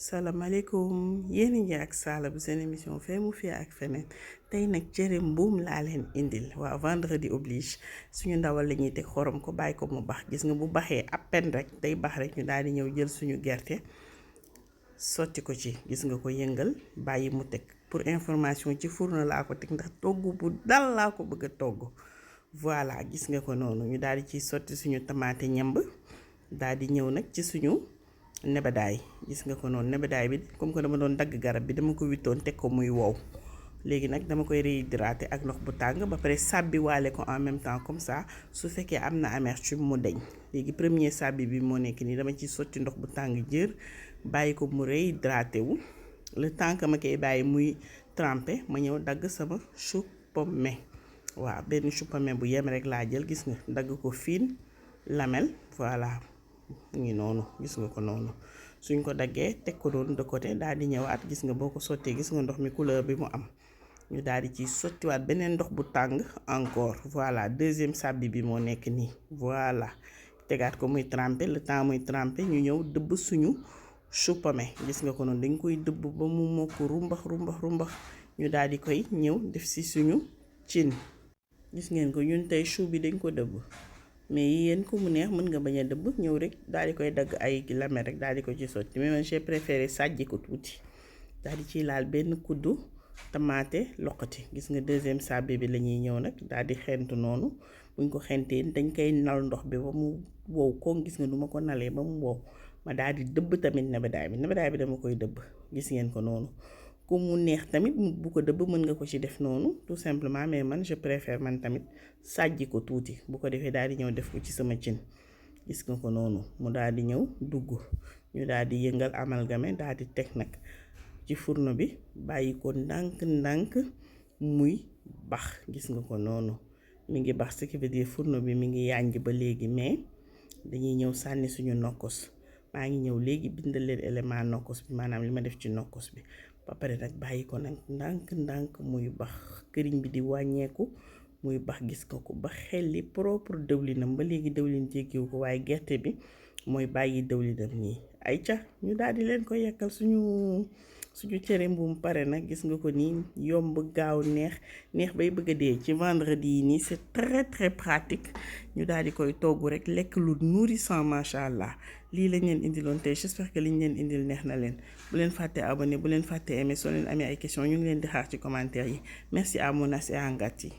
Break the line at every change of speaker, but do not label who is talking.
salaamaaleykum yéen a ngi ak Sala bu seen émission Feemu fii ak Feneen tey nag cere mbuum laa leen indil waaw vendredi oblige suñu ndawal la ñuy teg xorom ko bàyyi ko mu bax gis nga bu baxee à peine rek day bax rek ñu daal di ñëw jël suñu gerte sotti ko ci gis nga ko yëngal bàyyi mu teg pour information ci fourneau laa ko teg ndax togg bu dal laa ko bëgg a togg voilà gis nga ko noonu ñu daal di ciy sotti suñu tamaate ñemb daal di ñëw nag ci suñu nebedaay gis nga ko noonu nebedaay bi comme que dama doon dagg garab bi dama ko wittoon teg ko muy wow léegi nag dama koy réhydrater ak ndox bu tàng ba pare sàbbi waale ko en même temps comme ça su fekkee am na amertume mu deñ léegi premier sàbbi bi moo nekk nii dama ciy sotti ndox bu tàng jër bàyyi ko mu réhydraté wu le temps que ma koy bàyyi muy trempé ma ñëw dagg sama chou pommé waaw benn chou pommé bu yem rek laa jël gis nga dagg ko fine lamelle voilà ngi noonu gis nga ko noonu suñ ko daggee teg ko doon de côté daal di ñëwaat gis nga boo ko sottee gis nga ndox mi couleur bi mu am ñu daal di ci sottiwaat beneen ndox bu tàng encore voilà deuxième sàbbi bi moo nekk nii voilà tegaat ko muy trempé le temps muy trempé ñu ñëw dëbb suñu chou pommé gis nga ko noonu dañ koy dëbb ba mu mokk rumbax ñu daal di koy ñëw def si suñu cin gis ngeen ko ñun tey chou bi dañ ko dëbb mais yéen ku mu neex mën nga bañ a dëbb ñëw rek daal di koy dagg ay lame rek daal di ko ci sotti mais man j'ai préféré sàjji ko tuuti daal di ciy laal benn kuddu tamaate loqati gis nga deuxième sàbbi bi la ñuy ñëw nag daal di xentu noonu buñ ko xentee dañ koy nal ndox bi ba mu wow ko gis nga du ma ko nalee ba mu wow ma daal di dëbb tamit nebedaay bi dama koy dëbb gis ngeen ko noonu ku mu neex tamit bu ko dëbb mën nga ko ci def noonu tout simplement mais man je préfère man tamit sàjji ko tuuti bu ko defee daal di ñëw def ko ci sama cin gis nga ko noonu mu daal di ñëw dugg ñu daal di yëngal amalgame daal di teg nag ci fourneau bi bàyyi ko ndànk muy bax gis nga ko noonu mi ngi bax ce qui veut dire fourneau bi mi ngi yànj ba léegi mais dañuy ñëw sànni suñu nokkos maa ngi ñëw léegi bindal leen élément nokkos bi maanaam li ma def ci nokkos bi ba pare nag bàyyi ko nag ndànk muy bax këriñ bi di wàññeeku muy bax gis nga ko ba xelli propre dëwlinam ba léegi dëwlin jéggiwu ko waaye gerte bi mooy bàyyi dëwlinam nii ay ca ñu daal di leen ko yekkal suñu cere mbuum pare nag gis nga ko nii yomb gaaw neex bay bëgg a dee ci vendredi yi nii c'est très pratique ñu daal di koy togg rek lekk lu nourrissant macha allah lii lañ leen indiloon tey j'espère que liñ leen indil neex na leen bu leen fàtte abonné bu leen fàtte aimé soo leen amee ay questions ñu ngi leen di xaar ci commentaire yi merci à Mounas et à Ngati